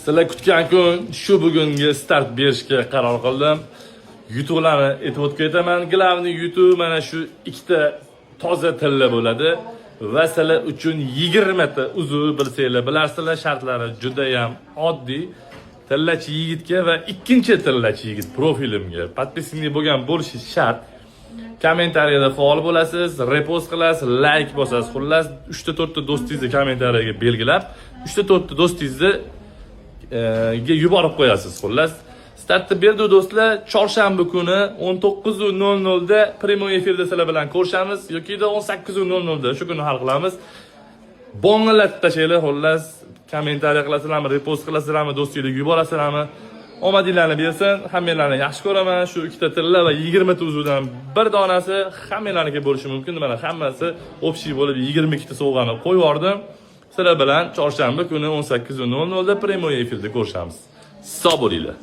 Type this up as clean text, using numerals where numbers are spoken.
Sizlar kutgan kun, shu bugungi start berishga qaror qildim. Yutuqlarni aytib o'tib ketaman. Главный yutuq mana shu ikkita toza tilla bo'ladi va sizlar uchun 20 ta uzuk. Bilsanglar, bilarsizlar, shartlari juda ham oddiy. Tillachi yigitga va ikkinchi tillachi yigit profilimga подписанный bo'lgan bo'lishi shart. Kommentariyada faol bo'lasiz, repost qilasiz, layk bosasiz. Xullas, 3 ta 4 ta do'stingizni kommentariyaga belgilab, 3 ta 4 ta do'stingizni ga yuborib qo'yasiz. Xullas, startni berdi, do'stlar. Chorshanba kuni 19:00 da прямой efirda sizlar bilan ko'rishamiz yoki 18:00 da, shu kuni hal qilamiz. Bong'illatib tashlanglar, xullas, kommentariya qilasizlarmi, repost qilasizlarmi, do'stinglarga yuborasizlarmi? Omadinglarni bersin, hammanglarni yaxshi ko'raman. Shu ikkita tilla va 20 ta uzukdan bir donasi hammanglarniki bo'lishi mumkin. Mana, hammasi общий bo'lib 22 ta sovg'ani qo'yib yubordim. Sizlar bilan chorshanba kuni 18:00 da прямой efirda ko'rishamiz. Sog' bo'linglar.